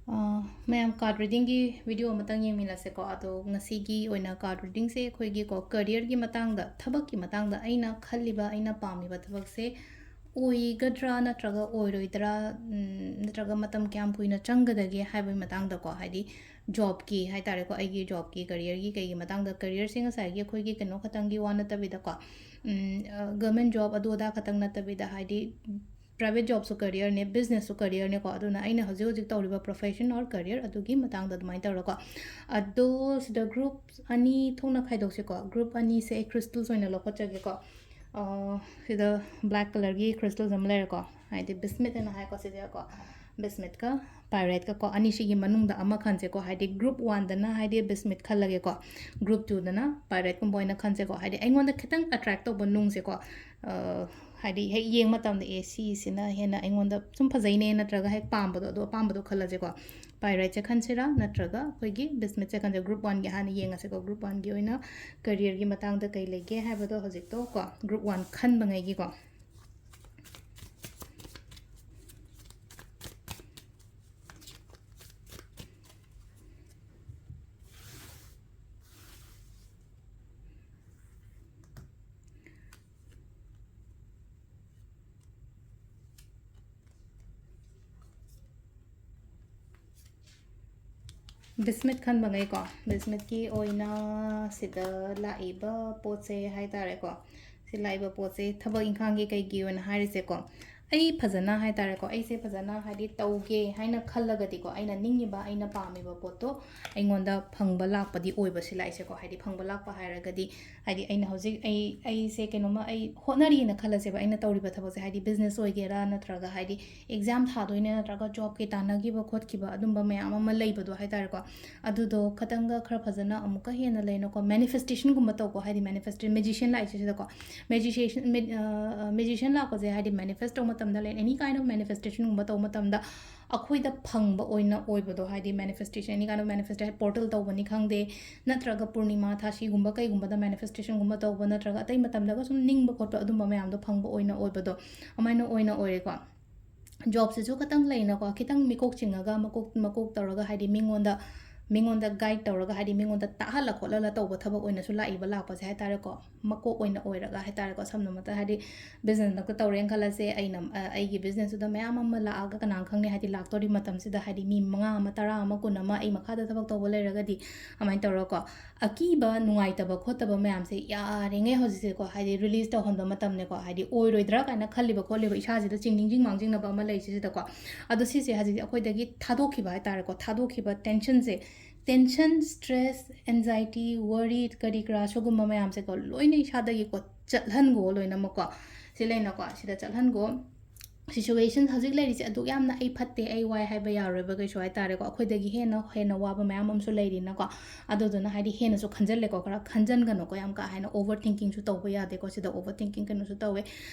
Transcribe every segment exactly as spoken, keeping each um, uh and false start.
ꯑ, ꯃꯌꯥꯝ card readingꯒꯤ video ꯑꯃꯇꯪ ꯌꯦꯡꯃꯤꯟꯅꯁꯦꯀꯣ꯫ ꯑꯗꯣ ꯉꯁꯤꯒꯤ ꯑꯣꯏꯅ card readingꯁꯦ ꯑꯩꯈꯣꯏꯒꯤꯀꯣ careerꯒꯤ ꯃꯇꯥꯡꯗ, ꯊꯕꯛꯀꯤ ꯃꯇꯥꯡꯗ, ꯑꯩꯅ ꯈꯜꯂꯤꯕ, ꯑꯩꯅ ꯄꯥꯝꯃꯤꯕ ꯊꯕꯛꯁꯦ ꯑꯣꯏꯒꯗ꯭ꯔꯥ ꯅꯠꯇ꯭ꯔꯒ ꯑꯣꯏꯔꯣꯏꯗ꯭ꯔꯥ, ꯎꯝ, ꯅꯠꯇ꯭ꯔꯒ ꯃꯇꯝ ꯀꯌꯥꯝ ꯀꯨꯏꯅ ꯆꯪꯒꯗꯒꯦ ꯍꯥꯏꯕꯒꯤ ꯃꯇꯥꯡꯗꯀꯣ, ꯍꯥꯏꯗꯤ jobꯀꯤ ꯍꯥꯏ ꯇꯥꯔꯦꯀꯣ, ꯑꯩꯒꯤ jobꯀꯤ careerꯒꯤ ꯀꯩꯒꯤ ꯃꯇꯥꯡꯗ꯫ Careerꯁꯦ ꯉꯁꯥꯏꯒꯤ ꯑꯩꯈꯣꯏꯒꯤ ꯀꯩꯅꯣ ꯈꯛꯇꯪꯒꯤ ꯋꯥ ꯅꯠꯇꯕꯤꯗꯀꯣ, ꯎꯝ, ꯑ, government job ꯑꯗꯨ ꯑꯗꯥ ꯈꯛꯇꯪ ꯅꯠꯇꯕꯤꯗ, ꯍꯥꯏꯗꯤ private jobꯁꯨ careerꯅꯦ, businessꯁꯨ careerꯅꯦꯀꯣ꯫ ꯑꯗꯨꯅ ꯑꯩꯅ ꯍꯧꯖꯤꯛ ꯍꯧꯖꯤꯛ ꯇꯧꯔꯤꯕ profession or career ꯑꯗꯨꯒꯤ ꯃꯇꯥꯡꯗ ꯑꯗꯨꯃꯥꯏꯅ ꯇꯧꯔꯒꯀꯣ꯫ ꯑꯗꯣ ꯁꯤꯗ group ꯑꯅꯤ ꯊꯣꯛꯅ ꯈꯥꯏꯗꯣꯛꯁꯤꯀꯣ꯫ Group ꯑꯅꯤꯁꯦ ꯑꯩ crystals ꯑꯣꯏꯅ ꯂꯧꯈꯠꯆꯒꯦꯀꯣ꯫ ꯑ, ꯁꯤꯗ black colourꯒꯤ crystals ꯑꯃ ꯂꯩꯔꯦꯀꯣ, ꯍꯥꯏꯗꯤ bismuth ꯍꯥꯏꯅ ꯍꯥꯏꯀꯣ ꯁꯤꯁꯦꯀꯣ꯫ Bismuthꯀ pyritekꯀꯀꯣ, ꯑꯅꯤꯁꯤꯒꯤ ꯃꯅꯨꯡꯗ ꯑꯃ ꯈꯟꯁꯦꯀꯣ, ꯍꯥꯏꯗꯤ group oneꯗꯅ ꯍꯥꯏꯗꯤ bismuth ꯈꯜꯂꯒꯦꯀꯣ, group twoꯗꯅ pyritekꯀꯨꯝꯕ ꯑꯣꯏꯅ ꯈꯟꯁꯦꯀꯣ꯫ ꯍꯥꯏꯗꯤ ꯑꯩꯉꯣꯟꯗ ꯈꯤꯇꯪ attract ꯇꯧꯕ ꯅꯨꯡꯁꯦꯀꯣ, ꯑ, ꯍꯥꯏꯗꯤ ꯍꯦꯛ ꯌꯦꯡꯕ ꯃꯇꯝꯗ, "ꯑꯦ, ꯁꯤꯁꯤꯅ ꯍꯦꯟꯅ ꯑꯩꯉꯣꯟꯗ ꯁꯨꯝ ꯐꯖꯩꯅꯦ" ꯅꯠꯇ꯭ꯔꯒ ꯍꯦꯛ ꯄꯥꯝꯕꯗꯣ, ꯑꯗꯣ ꯑꯄꯥꯝꯕꯗꯣ ꯈꯜꯂꯁꯦꯀꯣ꯫ Pyritese ꯈꯟꯁꯤꯔꯥ ꯅꯠꯇ꯭ꯔꯒ ꯑꯩꯈꯣꯏꯒꯤ bismuthꯁꯦ ꯈꯟꯁꯤꯔꯥ? Group oneꯒꯤ ꯍꯥꯟꯅ ꯌꯦꯡꯉꯁꯦꯀꯣ꯫ Group oneꯒꯤ ꯑꯣꯏꯅ careerꯒꯤ ꯃꯇꯥꯡꯗ ꯀꯩ ꯂꯩꯒꯦ ꯍꯥꯏꯕꯗꯣ ꯍꯧꯖꯤꯛꯇꯣ ꯀꯣ, group one ꯈꯟꯕꯉꯩꯒꯤꯀꯣ꯫ Bismuth ꯈꯟꯕꯉꯩꯀꯣ, bismuthꯀꯤ ꯑꯣꯏꯅ ꯁꯤꯗ ꯂꯥꯛꯏꯕ ꯄꯣꯠꯁꯦ ꯍꯥꯏ ꯇꯥꯔꯦꯀꯣ, ꯁꯤ ꯂꯥꯛꯏꯕ ꯄꯣꯠꯁꯦ ꯊꯕꯛ ꯏꯪꯈꯥꯡꯒꯤ ꯀꯩꯒꯤ ꯑꯣꯏꯅ ꯍꯥꯏꯔꯤꯁꯦꯀꯣ, ꯑꯩ ꯐꯖꯅ ꯍꯥꯏ ꯇꯥꯔꯦꯀꯣ, ꯑꯩꯁꯦ ꯐꯖꯅ ꯍꯥꯏꯗꯤ ꯇꯧꯒꯦ ꯍꯥꯏꯅ ꯈꯜꯂꯒꯗꯤꯀꯣ, ꯑꯩꯅ ꯅꯤꯡꯉꯤꯕ, ꯑꯩꯅ ꯄꯥꯝꯃꯤꯕ ꯄꯣꯠꯇꯣ ꯑꯩꯉꯣꯟꯗ ꯐꯪꯕ ꯂꯥꯛꯄꯗꯤ ꯑꯣꯏꯕ ꯁꯤ ꯂꯥꯛꯏꯁꯦꯀꯣ꯫ ꯍꯥꯏꯗꯤ ꯐꯪꯕ ꯂꯥꯛꯄ ꯍꯥꯏꯔꯒꯗꯤ, ꯍꯥꯏꯗꯤ ꯑꯩꯅ ꯍꯧꯖꯤꯛ ꯑꯩ, ꯑꯩꯁꯦ ꯀꯩꯅꯣꯝꯃ ꯑꯩ ꯍꯣꯠꯅꯔꯤꯅ ꯈꯜꯂꯁꯦꯕ, ꯑꯩꯅ ꯇꯧꯔꯤꯕ ꯊꯕꯛꯁꯦ, ꯍꯥꯏꯗꯤ business ꯑꯣꯏꯒꯦꯔꯥ ꯅꯠꯇ꯭ꯔꯒ ꯍꯥꯏꯗꯤ exam ꯊꯥꯗꯣꯏꯅꯦ ꯅꯠꯇ꯭ꯔꯒ jobꯀꯤ ꯇꯥꯟꯅꯈꯤꯕ ꯈꯣꯠꯈꯤꯕ ꯑꯗꯨꯝꯕ ꯃꯌꯥꯝ ꯑꯃ ꯂꯩꯕꯗꯣ ꯍꯥꯏ ꯇꯥꯔꯦꯀꯣ꯫ ꯑꯗꯨꯗꯣ ꯈꯇꯪꯒ ꯈꯔ ꯐꯖꯅ ꯑꯃꯨꯛꯀ ꯍꯦꯟꯅ ꯂꯩꯅꯀꯣ, manifestationꯒꯨꯝꯕ ꯇꯧꯀꯣ, ꯍꯥꯏꯗꯤ manifestation, magician ꯂꯥꯛꯏꯁꯤꯗꯀꯣ, magician, mag-, ꯑ, magician ꯂꯥꯛꯄꯁꯦ ꯍꯥꯏꯗꯤ manifest ꯇꯧꯕ ꯃꯇꯝꯗ ꯂꯩ, any kind of manifestationꯒꯨꯝꯕ ꯇꯧꯕ ꯃꯇꯝꯗ ꯑꯩꯈꯣꯏꯗ ꯐꯪꯕ ꯑꯣꯏꯅ ꯑꯣꯏꯕꯗꯣ, ꯍꯥꯏꯗꯤ manifestation, any kind of manifestation, portal ꯇꯧꯕꯅꯤ ꯈꯪꯗꯦ, ꯅꯠꯇ꯭ꯔꯒ ꯄꯨꯔꯅꯤꯃꯥ ꯊꯥꯁꯤꯒꯨꯝꯕ ꯀꯩꯒꯨꯝꯕꯗ manifestationꯒꯨꯝꯕ ꯇꯧꯕ, ꯅꯠꯇ꯭ꯔꯒ ꯑꯇꯩ ꯃꯇꯝꯗꯒ ꯁꯨꯝ ꯅꯤꯡꯕ ꯈꯣꯠꯄ ꯑꯗꯨꯝꯕ ꯃꯌꯥꯝꯗꯣ ꯐꯪꯕ ꯑꯣꯏꯅ ꯑꯣꯏꯕꯗꯣ, ꯑꯗꯨꯃꯥꯏꯅ ꯑꯣꯏꯅ ꯑꯣꯏꯔꯦꯀꯣ꯫ ꯖꯣꯕꯁꯤꯁꯨ ꯈꯤꯇꯪ ꯂꯩꯅꯀꯣ, ꯈꯤꯇꯪ ꯃꯤꯀꯣꯛ ꯆꯤꯡꯉꯒ, ꯃꯀꯣꯛ ꯃꯀꯣꯛ ꯇꯧꯔꯒ, ꯍꯥꯏꯗꯤ ꯃꯤꯉꯣꯟꯗ ꯃꯤꯉꯣꯟꯗ ꯒꯥꯏꯗ ꯇꯧꯔꯒ, ꯍꯥꯏꯗꯤ ꯃꯤꯉꯣꯟꯗ ꯇꯥꯛꯍꯜꯂ ꯈꯣꯠꯍꯜꯂ ꯇꯧꯕ ꯊꯕꯛ ꯑꯣꯏꯅꯁꯨ ꯂꯥꯛꯏꯕ, ꯂꯥꯛꯄꯁꯦ ꯍꯥꯏ ꯇꯥꯔꯦꯀꯣ, ꯃꯀꯣꯛ ꯑꯣꯏꯅ ꯑꯣꯏꯔꯒ ꯍꯥꯏ ꯇꯥꯔꯦꯀꯣ꯫ ꯁꯝꯅꯃꯛꯇ ꯍꯥꯏꯗꯤ ꯕꯤꯖꯤꯅꯦꯁꯃꯛꯇ ꯇꯧꯔꯦꯅ ꯈꯜꯂꯁꯦ, ꯑꯩꯅ ꯑ, ꯑꯩꯒꯤ ꯕꯤꯖꯤꯅꯦꯁꯇꯨꯗ ꯃꯌꯥꯝ ꯑꯃ ꯂꯥꯛꯑꯒ, ꯀꯅꯥ ꯈꯪꯅꯤ, ꯍꯥꯏꯗꯤ ꯂꯥꯛꯇꯧꯔꯤ ꯃꯇꯝꯁꯤꯗ ꯍꯥꯏꯗꯤ ꯃꯤ ꯃꯉꯥ ꯑꯃ, ꯇꯔꯥ ꯑꯃ, ꯀꯨꯟ ꯑꯃ ꯑꯩ ꯃꯈꯥꯗ ꯊꯕꯛ ꯇꯧꯕ ꯂꯩꯔꯒꯗꯤ, ꯑꯗꯨꯃꯥꯏꯅ ꯇꯧꯔꯒꯀꯣ, ꯑꯀꯤꯕ, ꯅꯨꯡꯉꯥꯏꯇꯕ ꯈꯣꯠꯇꯕ ꯃꯌꯥꯝꯁꯦ ꯌꯥꯔꯤꯉꯩ ꯍꯧꯖꯤꯛꯁꯦꯀꯣ, ꯍꯥꯏꯗꯤ ꯔꯤꯂꯤꯁ ꯇꯧꯍꯟꯕ ꯃꯇꯝꯅꯦꯀꯣ꯫ ꯍꯥꯏꯗꯤ ꯑꯣꯏꯔꯣꯏꯗ꯭ꯔꯥ ꯀꯥꯏꯅ ꯈꯜꯂꯤꯕ ꯈꯣꯠꯂꯤꯕ ꯏꯁꯥꯁꯤꯗ ꯆꯤꯡ ꯅꯤꯡꯁꯤꯡ ꯃꯥꯡꯖꯤꯡꯅꯕ ꯑꯃ ꯂꯩꯁꯤꯁꯤꯗꯀꯣ꯫ ꯑꯗꯣ ꯁꯤꯁꯦ ꯍꯧꯖꯤꯛꯇꯤ ꯑꯩꯈꯣꯏꯗꯒꯤ ꯊꯥꯗꯣꯛꯈꯤꯕ ꯍꯥꯏ ꯇꯥꯔꯦꯀꯣ, ꯊꯥꯗꯣꯛꯈꯤꯕ, ꯇꯦꯟꯁꯟꯁꯦ, ꯇꯦꯟꯁꯟ, ꯁ꯭ꯇ꯭ꯔꯦꯁ, ꯑꯦꯟꯖꯥꯏꯇꯤ, ꯋꯥꯔꯤ, ꯀꯔꯤ ꯀꯔꯥ ꯁꯤꯒꯨꯝꯕ ꯃꯌꯥꯝꯁꯦꯀꯣ, ꯂꯣꯏꯅ ꯏꯁꯥꯗꯒꯤꯀꯣ ꯆꯠꯍꯟꯒꯣ ꯂꯣꯏꯅꯃꯛꯀꯣ꯫ ꯁꯤ ꯂꯩꯅꯀꯣ, ꯁꯤꯗ ꯆꯠꯍꯟꯒꯣ꯫ ꯁꯤꯆꯨꯋꯦꯁꯟ ꯍꯧꯖꯤꯛ ꯂꯩꯔꯤꯁꯦ ꯑꯗꯨꯛ ꯌꯥꯝꯅ ꯑꯩ ꯐꯠꯇꯦ, ꯑꯩ ꯋꯥꯏ ꯍꯥꯏꯕ ꯌꯥꯔꯣꯏꯕ ꯀꯩꯁꯨ ꯍꯥꯏ ꯇꯥꯔꯦꯀꯣ꯫ ꯑꯩꯈꯣꯏꯗꯒꯤ ꯍꯦꯟꯅ, ꯍꯦꯟꯅ ꯋꯥꯕ ꯃꯌꯥꯝ ꯑꯃꯁꯨ ꯂꯩꯔꯤꯅꯀꯣ꯫ ꯑꯗꯨꯗꯨꯅ ꯍꯥꯏꯗꯤ ꯍꯦꯟꯅꯁꯨ ꯈꯟꯖꯜꯂꯦꯀꯣ, ꯈꯔ ꯈꯟꯖꯟꯒꯅꯨꯀꯣ, ꯌꯥꯝ ꯀꯥ ꯍꯦꯟꯅ ꯑꯣꯚꯔ ꯊꯤꯡꯀꯤꯡꯁꯨ ꯇꯧꯕ ꯌꯥꯗꯦꯀꯣ꯫ ꯁꯤꯗ ꯑꯣꯚꯔ ꯊꯤꯡꯀꯤꯡ ꯀꯩꯅꯣꯁꯨ ꯇꯧꯋꯦ꯫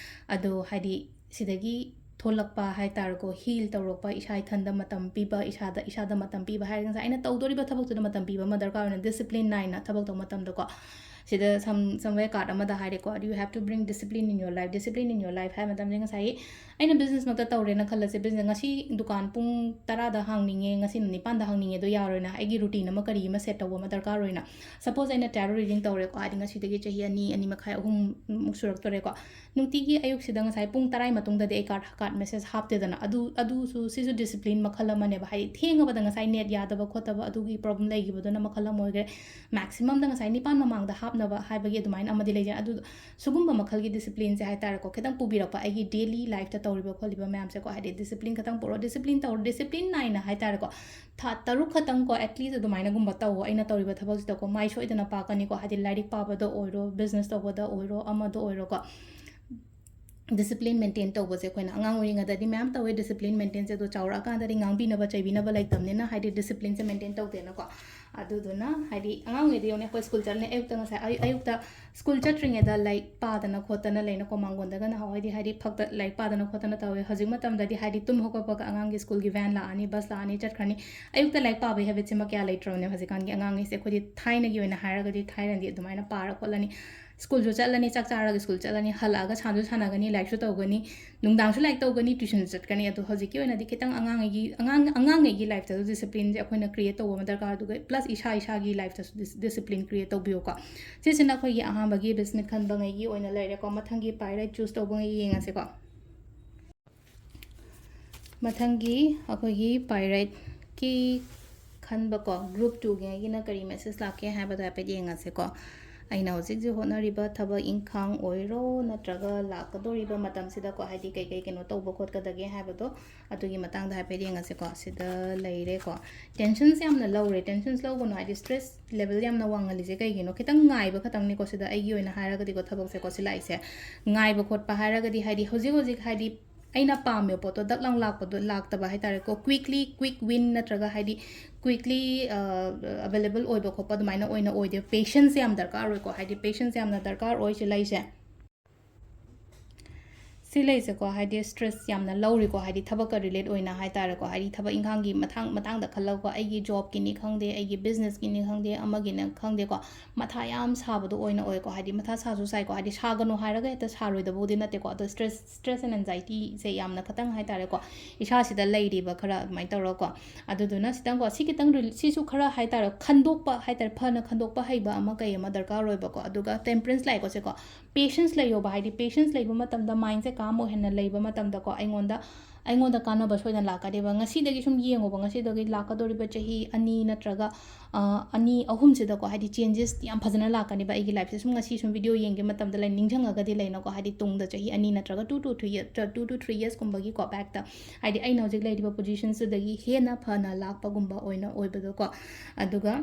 ꯑꯗꯣ ꯍꯥꯏꯗꯤ ꯁꯤꯗꯒꯤ ꯊꯣꯛꯂꯛꯄ ꯍꯥꯏ ꯇꯥꯔꯦꯀꯣ, ꯍꯤꯜ ꯇꯧꯔꯛꯄ, ꯏꯁꯥ ꯏꯊꯟꯗ ꯃꯇꯝ ꯄꯤꯕ, ꯏꯁꯥꯗ, ꯏꯁꯥꯗ ꯃꯇꯝ ꯄꯤꯕ ꯍꯥꯏꯔꯒ ꯉꯁꯥꯏ ꯑꯩꯅ ꯇꯧꯗꯣꯔꯤꯕ ꯊꯕꯛꯇꯨꯗ ꯃꯇꯝ ꯄꯤꯕ ꯑꯃ ꯗꯔꯀꯥꯔ ꯑꯣꯏꯅ, ꯗꯤꯁꯤꯄ꯭ꯂꯤꯟ ꯅꯥꯏꯅ ꯊꯕꯛ ꯇꯧꯕ ꯃꯇꯝꯗꯀꯣ꯫ ꯁꯤꯗ ꯁꯝ, ꯁꯝꯋꯦꯌꯔ ꯀꯥꯔꯠ ꯑꯃꯗ ꯍꯥꯏꯔꯦꯀꯣ, "You have to bring discipline in your life, discipline in your life" ꯍꯥꯏꯕ ꯃꯇꯝꯗ ꯉꯁꯥꯏꯒꯤ ꯑꯩꯅ ꯕꯤꯖꯤꯅꯦꯁꯃꯛꯇ ꯇꯧꯔꯦꯅ ꯈꯜꯂꯁꯦ, ꯕꯤꯖꯤꯅꯦꯁ ꯉꯁꯤ ꯗꯨꯀꯥꯟ ꯄꯨꯡ ꯇꯔꯥꯗ ꯍꯥꯡꯅꯤꯡꯉꯦ, ꯉꯁꯤꯅ ꯅꯤꯄꯥꯟꯗ ꯍꯥꯡꯅꯤꯡꯉꯦ, ꯑꯗꯣ ꯌꯥꯔꯣꯏꯅ, ꯑꯩꯒꯤ ꯔꯨꯇꯤꯟ ꯑꯃ ꯀꯔꯤ ꯑꯃ ꯁꯦꯠ ꯇꯧꯕ ꯑꯃ ꯗꯔꯀꯥꯔ ꯑꯣꯏꯅ꯫ ꯁꯄꯣꯁ ꯑꯩꯅ ꯇꯦꯔꯣ ꯔꯤꯗꯤꯡ ꯇꯧꯔꯦꯀꯣ, ꯍꯥꯏꯗꯤ ꯉꯁꯤꯗꯒꯤ ꯆꯍꯤ ꯑꯅꯤ, ꯑꯅꯤ ꯃꯈꯥꯏ, ꯑꯍꯨꯝꯃꯨꯛ ꯁꯨꯔꯛꯇꯣꯔꯦꯀꯣ꯫ ꯅꯨꯡꯇꯤꯒꯤ ꯑꯌꯨꯛꯁꯤꯗ ꯉꯁꯥꯏ ꯄꯨꯡ ꯇꯔꯥꯒꯤ ꯃꯇꯨꯡꯗꯗꯤ ꯑꯩ ꯀꯥꯔꯠ, ꯀꯥꯔꯠ ꯃꯦꯁꯦꯖ ꯍꯥꯞꯇꯦꯗꯅ꯫ ꯑꯗꯨ, ꯑꯗꯨꯁꯨ, ꯁꯤꯁꯨ ꯗꯤꯁꯤꯄ꯭ꯂꯤꯟ ꯃꯈꯜ ꯑꯃꯅꯦꯕ꯫ ꯍꯥꯏꯗꯤ ꯊꯦꯡꯉꯕꯗ ꯉꯁꯥꯏ ꯅꯦꯠ ꯌꯥꯗꯕ ꯈꯣꯠꯇꯕ ꯑꯗꯨꯒꯤ ꯄ꯭ꯔꯣꯕ꯭ꯂꯦꯝ ꯂꯩꯈꯤꯕꯗꯨꯅ ꯃꯈꯜ ꯑꯃ ꯑꯣꯏꯈ꯭ꯔꯦ꯫ ꯃꯦꯛꯁꯤꯃꯝꯗ ꯉꯁꯥꯏ ꯅꯤꯄꯥꯟ ꯃꯃꯥꯡꯗ ꯍꯥꯞꯅꯕ ꯍꯥꯏꯕꯒꯤ ꯑꯗꯨꯃꯥꯏꯅ ꯑꯃꯗꯤ ꯂꯩꯖꯩ꯫ ꯑꯗꯨ, ꯁꯤꯒꯨꯝꯕ ꯃꯈꯜꯒꯤ ꯗꯤꯁꯤꯄ꯭ꯂꯤꯟꯁꯦ ꯍꯥꯏ ꯇꯥꯔꯦꯀꯣ, ꯈꯤꯇꯪ ꯄꯨꯕꯤꯔꯛꯄ ꯑꯩꯒꯤ ꯗꯦꯂꯤ ꯂꯥꯏꯐꯇ ꯇꯧꯔꯤꯕ ꯈꯣꯠꯂꯤꯕ ꯃꯌꯥꯝꯁꯦꯀꯣ꯫ ꯍꯥꯏꯗꯤ ꯗꯤꯁꯤꯄ꯭ꯂꯤꯟ ꯈꯤꯇꯪ ꯄꯨꯔꯛꯑꯣ, ꯗꯤꯁꯤꯄ꯭ꯂꯤꯟ ꯇꯧꯔꯣ, ꯗꯤꯁꯤꯄ꯭ꯂꯤꯟ ꯅꯥꯏꯅ ꯍꯥꯏ ꯇꯥꯔꯦꯀꯣ, ꯊꯥ ꯇꯔꯨꯛ ꯈꯛꯇꯪꯀꯣ, at least ꯑꯗꯨꯃꯥꯏꯅꯒꯨꯝꯕ ꯇꯧꯋꯣ꯫ ꯑꯩꯅ ꯇꯧꯔꯤꯕ ꯊꯕꯛꯁꯤꯗꯀꯣ ꯃꯥꯏ ꯁꯣꯏꯗꯅ ꯄꯥꯛꯀꯅꯤꯀꯣ꯫ ꯍꯥꯏꯗꯤ ꯂꯥꯏꯔꯤꯛ ꯄꯥꯕꯗ ꯑꯣꯏꯔꯣ, ꯕꯤꯖꯤꯅꯦꯁ ꯇꯧꯕꯗ ꯑꯣꯏꯔꯣ, ꯑꯃꯗ ꯑꯣꯏꯔꯣꯀꯣ꯫ ꯗꯤꯁꯤꯄ꯭ꯂꯤꯟ ꯃꯦꯟꯇꯦꯟ ꯇꯧꯕꯁꯦ ꯑꯩꯈꯣꯏꯅ ꯑꯉꯥꯡ ꯑꯣꯏꯔꯤꯉꯩꯗꯗꯤ ꯃꯌꯥꯝ ꯇꯧꯋꯦ ꯗꯤꯁꯤꯄ꯭ꯂꯤꯟ ꯃꯦꯟꯇꯦꯟꯁꯦ, ꯑꯗꯣ ꯆꯥꯎꯔꯛꯑꯀꯥꯟꯗꯗꯤ ꯉꯥꯡꯕꯤꯅꯕ ꯆꯩꯕꯤꯅꯕ ꯂꯩꯇꯕꯅꯤꯅ, ꯍꯥꯏꯗꯤ ꯗꯤꯁꯤꯄ꯭ꯂꯤꯟꯁꯦ ꯃꯦꯟꯇꯦꯟ ꯇꯧꯗꯦꯅꯀꯣ꯫ ꯑꯗꯨꯗꯨꯅ ꯍꯥꯏꯗꯤ ꯑꯉꯥꯡ ꯑꯣꯏꯔꯤꯉꯩꯗ ꯌꯦꯡꯉꯨꯅꯦ, ꯑꯩꯈꯣꯏ ꯁ꯭ꯀꯨꯜ ꯆꯠꯂꯅꯤ, ꯑꯌꯨꯛꯇ ꯉꯁꯥꯏ ꯑꯌꯨꯛ-, ꯑꯌꯨꯛꯇ ꯁ꯭ꯀꯨꯜ ꯆꯠꯇ꯭ꯔꯤꯉꯩꯗ ꯂꯥꯏꯔꯤꯛ ꯄꯥꯗꯅ ꯈꯣꯠꯇꯅ ꯂꯩꯅꯀꯣ, ꯃꯥꯡꯒꯣꯟꯗꯒ ꯅꯍꯥꯟꯋꯥꯏꯗꯤ ꯍꯥꯏꯗꯤ ꯐꯛꯇ ꯂꯥꯏꯔꯤꯛ ꯄꯥꯗꯅ ꯈꯣꯠꯇꯅ ꯇꯧꯋꯦ꯫ ꯍꯧꯖꯤꯛ ꯃꯇꯝꯗꯗꯤ ꯍꯥꯏꯗꯤ ꯇꯨꯝ ꯍꯧꯒꯠꯄꯒ ꯑꯉꯥꯡꯒꯤ ꯁ꯭ꯀꯨꯜꯒꯤ ꯚꯦꯟ ꯂꯥꯛꯑꯅꯤ, ꯕꯁ ꯂꯥꯛꯑꯅꯤ, ꯆꯠꯈ꯭ꯔꯅꯤ꯫ ꯑꯌꯨꯛꯇ ꯂꯥꯏꯔꯤꯛ ꯄꯥꯕꯒꯤ ꯍꯦꯕꯤꯠꯁꯤꯃ ꯀꯌꯥ ꯂꯩꯇ꯭ꯔꯕꯅꯦ ꯍꯧꯖꯤꯛꯀꯥꯟꯒꯤ ꯑꯉꯥꯡꯈꯩꯁꯦ꯫ ꯑꯩꯈꯣꯏꯗꯤ ꯊꯥꯏꯅꯒꯤ ꯑꯣꯏꯅ ꯍꯥꯏꯔꯒꯗꯤ ꯊꯥꯏꯅꯗꯤ ꯑꯗꯨꯃꯥꯏꯅ ꯄꯥꯔ ꯈꯣꯠꯂꯅꯤ꯫ ꯁ꯭ꯀꯨꯜꯁꯨ ꯆꯠꯂꯅꯤ, ꯆꯥꯛ ꯆꯥꯔꯒ ꯁ꯭ꯀꯨꯜ ꯆꯠꯂꯅꯤ, ꯍꯜꯂꯛꯑꯒ ꯁꯥꯟꯁꯨ ꯁꯥꯟꯅꯒꯅꯤ, ꯂꯥꯏꯔꯤꯛꯁꯨ ꯇꯧꯒꯅꯤ, ꯅꯨꯡꯗꯥꯡꯁꯨ ꯂꯥꯏꯔꯤꯛ ꯇꯧꯒꯅꯤ, ꯇ꯭ꯌꯨꯁꯟꯁꯨ ꯆꯠꯀꯅꯤ꯫ ꯑꯗꯣ ꯍꯧꯖꯤꯛꯀꯤ ꯑꯣꯏꯅꯗꯤ ꯈꯤꯇꯪ ꯑꯉꯥꯡꯉꯩꯒꯤ, ꯑꯉꯥꯡ, ꯑꯉꯥꯡꯉꯩꯒꯤ ꯂꯥꯏꯐꯇꯁꯨ ꯗꯤꯁꯤꯄ꯭ꯂꯤꯟꯁꯦ ꯑꯩꯈꯣꯏꯅ ꯀ꯭ꯔꯤꯌꯦꯠ ꯇꯧꯕ ꯑꯃ ꯗꯔꯀꯥꯔ, ꯑꯗꯨꯒ ꯄ꯭ꯂꯁ ꯏꯁꯥ ꯏꯁꯥꯒꯤ ꯂꯥꯏꯐꯇꯁꯨ ꯗꯤꯁ-, ꯗꯤꯁꯤꯄ꯭ꯂꯤꯟ ꯀ꯭ꯔꯤꯌꯦꯠ ꯇꯧꯕꯤꯌꯨꯀꯣ꯫ ꯁꯤꯁꯤꯅ ꯑꯩꯈꯣꯏꯒꯤ ꯑꯍꯥꯟꯕꯒꯤ ꯕꯤꯁꯃꯤꯠ ꯈꯟꯕꯉꯩꯒꯤ ꯑꯣꯏꯅ ꯂꯩꯔꯦꯀꯣ꯫ ꯃꯊꯪꯒꯤ ꯄꯥꯏꯔꯦꯠ ꯆꯨꯁ ꯇꯧꯕꯉꯩ ꯌꯦꯡꯉꯁꯦꯀꯣ꯫ ꯃꯊꯪꯒꯤ ꯑꯩꯈꯣꯏꯒꯤ ꯄꯥꯏꯔꯦꯠꯀꯤ ꯈꯟꯕꯀꯣ, ꯒ꯭ꯔꯨꯞ ꯇꯨꯒꯤꯉꯩꯒꯤꯅ ꯀꯔꯤ ꯃꯦꯁꯦꯖ ꯂꯥꯛꯀꯦ ꯍꯥꯏꯕꯗꯣ ꯍꯥꯏꯐꯦꯠ ꯌꯦꯡꯉꯁꯦꯀꯣ꯫ ꯑꯩꯅ ꯍꯧꯖꯤꯛ ꯍꯧꯖꯤꯛ ꯍꯣꯠꯅꯔꯤꯕ ꯊꯕꯛ ꯏꯪꯈꯥꯡ ꯑꯣꯏꯔꯣ, ꯅꯠꯇ꯭ꯔꯒ ꯂꯥꯛꯀꯗꯧꯔꯤꯕ ꯃꯇꯝꯁꯤꯗꯀꯣ, ꯍꯥꯏꯗꯤ ꯀꯩꯀꯩ ꯀꯩꯅꯣ ꯇꯧꯕ ꯈꯣꯠꯀꯗꯒꯦ ꯍꯥꯏꯕꯗꯣ, ꯑꯗꯨꯒꯤ ꯃꯇꯥꯡꯗ ꯍꯥꯏꯐꯦꯠ ꯌꯦꯡꯉꯁꯦꯀꯣ꯫ ꯁꯤꯗ ꯂꯩꯔꯦꯀꯣ, ꯇꯦꯟꯁꯟꯁ ꯌꯥꯝꯅ ꯂꯧꯔꯦ꯫ ꯇꯦꯟꯁꯟꯁ ꯂꯧꯒꯅꯨ ꯍꯥꯏꯗꯤ ꯁ꯭ꯇ꯭ꯔꯦꯁ ꯂꯦꯕꯦꯜ ꯌꯥꯝꯅ ꯋꯥꯡꯍꯜꯂꯤꯁꯦ ꯀꯩꯒꯤꯅꯣ? ꯈꯤꯇꯪ ꯉꯥꯏꯕ ꯈꯛꯇꯪꯅꯤꯀꯣ꯫ ꯁꯤꯗ ꯑꯩꯒꯤ ꯑꯣꯏꯅ ꯍꯥꯏꯔꯒꯗꯤꯀꯣ, ꯊꯕꯛꯁꯦꯀꯣ, ꯁꯤ ꯂꯥꯛꯏꯁꯦ ꯉꯥꯏꯕ ꯈꯣꯠꯄ ꯍꯥꯏꯔꯒꯗꯤ, ꯍꯥꯏꯗꯤ ꯍꯧꯖꯤꯛ ꯍꯧꯖꯤꯛ ꯍꯥꯏꯗꯤ ꯑꯩꯅ ꯄꯥꯝꯃꯤꯕ ꯄꯣꯠꯇꯣ ꯗꯛ ꯂꯥꯎ ꯂꯥꯛꯄꯗꯣ ꯂꯥꯛꯇꯕ ꯍꯥꯏꯇꯥꯔꯦꯀꯣ꯫ ꯀ꯭ꯋꯤꯛꯂꯤ, ꯀ꯭ꯋꯤꯛ ꯋꯤꯟ ꯅꯠꯇ꯭ꯔꯒ ꯍꯥꯏꯗꯤ ꯀ꯭ꯋꯤꯛꯂꯤ ꯑꯦꯕꯦꯂꯦꯕꯜ ꯑꯣꯏꯕ ꯈꯣꯠꯄ ꯑꯗꯨꯃꯥꯏꯅ ꯑꯣꯏꯅ ꯑꯣꯏꯗꯦ꯫ ꯄꯦꯁꯦꯟꯁ ꯌꯥꯝ ꯗꯔꯀꯥꯔ ꯑꯣꯏꯀꯣ, ꯍꯥꯏꯗꯤ ꯄꯦꯁꯦꯟꯁ ꯌꯥꯝꯅ ꯗꯔꯀꯥꯔ ꯑꯣꯏ ꯁꯤ ꯂꯩꯁꯦ꯫ ꯁꯤ ꯂꯩꯁꯦꯀꯣ, ꯍꯥꯏꯗꯤ ꯁ꯭ꯇ꯭ꯔꯦꯁ ꯌꯥꯝꯅ ꯂꯧꯔꯤꯀꯣ, ꯍꯥꯏꯗꯤ ꯊꯕꯛꯀ ꯔꯤꯂꯦꯠ ꯑꯣꯏꯅ ꯍꯥꯏꯇꯥꯔꯦꯀꯣ, ꯍꯥꯏꯗꯤ ꯊꯕꯛ ꯏꯪꯈꯥꯡꯒꯤ ꯃꯇꯥꯡ, ꯃꯇꯥꯡꯗ ꯈꯜꯂꯒꯀꯣ, ꯑꯩꯒꯤ ꯖꯣꯕꯀꯤꯅꯤ ꯈꯪꯗꯦ, ꯑꯩꯒꯤ ꯕꯤꯖꯤꯅꯦꯁꯀꯤꯅꯤ ꯈꯪꯗꯦ, ꯑꯃꯒꯤꯅꯤ ꯈꯪꯗꯦꯀꯣ, ꯃꯊꯥ ꯌꯥꯝ ꯁꯥꯕꯗꯣ ꯑꯣꯏꯅ ꯑꯣꯏꯀꯣ꯫ ꯍꯥꯏꯗꯤ ꯃꯊꯥ ꯁꯥꯁꯨ ꯁꯥꯏꯀꯣ, ꯍꯥꯏꯗꯤ ꯁꯥꯒꯅꯨ ꯍꯥꯏꯔꯒ ꯍꯦꯛꯇ ꯁꯥꯔꯣꯏꯗꯕꯕꯨꯗꯤ ꯅꯠꯇꯦꯀꯣ, ꯑꯗꯣ ꯁ꯭ꯇ꯭ꯔꯦꯁ, ꯁ꯭ꯇ꯭ꯔꯦꯁ ꯑꯦꯟ ꯑꯦꯟꯖꯥꯏꯇꯤꯁꯦ ꯌꯥꯝꯅ ꯈꯇꯪ ꯍꯥꯏꯇꯥꯔꯦꯀꯣ, ꯏꯁꯥꯁꯤꯗ ꯂꯩꯔꯤꯕ ꯈꯔ ꯑꯗꯨꯃꯥꯏꯅ ꯇꯧꯔꯒꯀꯣ꯫ ꯑꯗꯨꯗꯨꯅ ꯁꯤꯇꯪꯀꯣ, ꯁꯤ ꯈꯤꯇꯪ ꯔꯤꯂꯤ-, ꯁꯤꯁꯨ ꯈꯔ ꯍꯥꯏꯇꯥꯔꯦ, ꯈꯟꯗꯣꯛꯄ ꯍꯥꯏꯇꯥꯔꯦ, ꯐꯅ ꯈꯟꯗꯣꯛꯄ ꯍꯩꯕ ꯑꯃ ꯀꯩ ꯑꯃ ꯗꯔꯀꯥꯔ ꯑꯣꯏꯕꯀꯣ꯫ ꯑꯗꯨꯒ ꯇꯦꯝꯄꯔꯦꯟꯁ ꯂꯥꯛꯑꯦꯀꯣ ꯁꯦꯀꯣ, ꯄꯦꯁꯦꯟꯁ ꯂꯩꯌꯣꯕ, ꯍꯥꯏꯗꯤ ꯄꯦꯁꯦꯟꯁ ꯂꯩꯕ ꯃꯇꯝꯗ ꯃꯥꯏꯟꯁꯦ ꯀꯥꯝ ꯑꯣꯏꯍꯟꯅ ꯂꯩꯕ ꯃꯇꯝꯗꯀꯣ, ꯑꯩꯉꯣꯟꯗ, ꯑꯩꯉꯣꯟꯗ ꯀꯥꯟꯅꯕ ꯁꯣꯏꯗꯅ ꯂꯥꯛꯀꯅꯦꯕ꯫ ꯉꯁꯤꯗꯒꯤ ꯁꯨꯝ ꯌꯦꯡꯉꯣꯕ, ꯉꯁꯤꯗꯒꯤ ꯂꯥꯛꯀꯗꯧꯔꯤꯕ ꯆꯍꯤ ꯑꯅꯤ ꯅꯠꯇ꯭ꯔꯒ, ꯑ, ꯑꯅꯤ ꯑꯍꯨꯝꯁꯤꯗꯀꯣ, ꯍꯥꯏꯗꯤ ꯆꯦꯟꯖꯦꯁ ꯌꯥꯝ ꯐꯖꯅ ꯂꯥꯛꯀꯅꯦꯕ ꯑꯩꯒꯤ ꯂꯥꯏꯐꯁꯦ꯫ ꯁꯨꯝ ꯉꯁꯤ ꯁꯨꯝ ꯚꯤꯗꯤꯑꯣ ꯌꯦꯡꯒꯦ ꯃꯇꯝꯗ ꯂꯩ ꯅꯤꯡꯁꯤꯡꯉꯒꯗꯤ ꯂꯩꯅꯀꯣ, ꯍꯥꯏꯗꯤ ꯇꯨꯡꯗ ꯆꯍꯤ ꯑꯅꯤ ꯅꯠꯇ꯭ꯔꯒ two to three year, two to three yearsꯀꯨꯝꯕꯒꯤꯀꯣ ꯕꯦꯛꯇ, ꯍꯥꯏꯗꯤ ꯑꯩꯅ ꯍꯧꯖꯤꯛ ꯂꯩꯔꯤꯕ ꯄꯣꯖꯤꯁꯟꯁꯤꯗꯒꯤ ꯍꯦꯟꯅ ꯐꯅ ꯂꯥꯛꯄꯒꯨꯝꯕ ꯑꯣꯏꯅ ꯑꯣꯏꯕꯗꯣꯀꯣ꯫ ꯑꯗꯨꯒ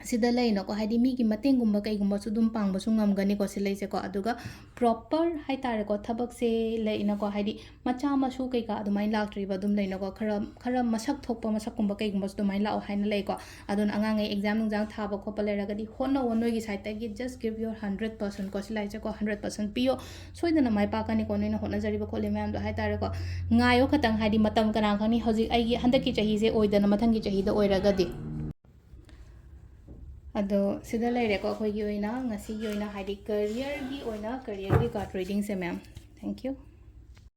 ꯁꯤꯗ ꯂꯩꯅꯀꯣ, ꯍꯥꯏꯗꯤ ꯃꯤꯒꯤ ꯃꯇꯦꯡꯒꯨꯝꯕ ꯀꯩꯒꯨꯝꯕꯁꯨ ꯑꯗꯨꯝ ꯄꯥꯡꯕꯁꯨ ꯉꯝꯒꯅꯤꯀꯣ ꯁꯤ ꯂꯩꯁꯦꯀꯣ꯫ ꯑꯗꯨꯒ ꯄ꯭ꯔꯣꯄꯔ ꯍꯥꯏꯇꯥꯔꯦꯀꯣ, ꯊꯕꯛꯁꯦ ꯂꯩꯅꯀꯣ, ꯍꯥꯏꯗꯤ ꯃꯆꯥ ꯃꯁꯨ ꯀꯩꯀꯥ ꯑꯗꯨꯃꯥꯏꯅ ꯂꯥꯛꯇ꯭ꯔꯤꯕ ꯑꯗꯨꯝ ꯂꯩꯅꯀꯣ, ꯈꯔ, ꯈꯔ ꯃꯁꯛ ꯊꯣꯛꯄ ꯃꯁꯛꯀꯨꯝꯕ ꯀꯩꯒꯨꯝꯕꯁꯨ ꯑꯗꯨꯃꯥꯏꯅ ꯂꯥꯛꯑꯣ ꯍꯥꯏꯅ ꯂꯩꯀꯣ꯫ ꯑꯗꯨꯅ ꯑꯉꯥꯡꯉꯩ ꯑꯦꯛꯖꯥꯝ ꯅꯨꯡꯖꯥꯝ ꯊꯥꯕ ꯈꯣꯠꯄ ꯂꯩꯔꯒꯗꯤ ꯍꯣꯠꯅꯧꯑꯣ, ꯅꯣꯏꯒꯤ ꯁꯥꯏꯠꯇꯒꯤ just give your hundred percent ꯀꯣ ꯁꯤ ꯂꯩꯁꯦꯀꯣ, hundred percent ꯄꯤꯌꯣ꯫ ꯁꯣꯏꯗꯅ ꯃꯥꯏ ꯄꯥꯛꯀꯅꯤꯀꯣ, ꯅꯣꯏꯅ ꯍꯣꯠꯅꯖꯔꯤꯕ ꯈꯣꯠꯂꯤ ꯃꯌꯥꯝꯗꯣ ꯍꯥꯏꯇꯥꯔꯦꯀꯣ꯫ ꯉꯥꯏꯌꯣ ꯈꯇꯪ, ꯍꯥꯏꯗꯤ ꯃꯇꯝ ꯀꯅꯥ ꯈꯪꯅꯤ, ꯍꯧꯖꯤꯛ ꯑꯩꯒꯤ ꯍꯟꯗꯛꯀꯤ ꯆꯍꯤꯁꯦ ꯑꯣꯏꯗꯅ ꯃꯊꯪꯒꯤ ꯆꯍꯤꯗ ꯑꯣꯏꯔꯒꯗꯤ꯫ ꯑꯗꯣ ꯁꯤꯗ ꯂꯩꯔꯦꯀꯣ ꯑꯩꯈꯣꯏꯒꯤ ꯑꯣꯏꯅ ꯉꯁꯤꯒꯤ ꯑꯣꯏꯅ, ꯍꯥꯏꯗꯤ careerꯒꯤ ꯑꯣꯏꯅ careerꯒꯤ card readingꯁꯦ, ma'am. Thank you.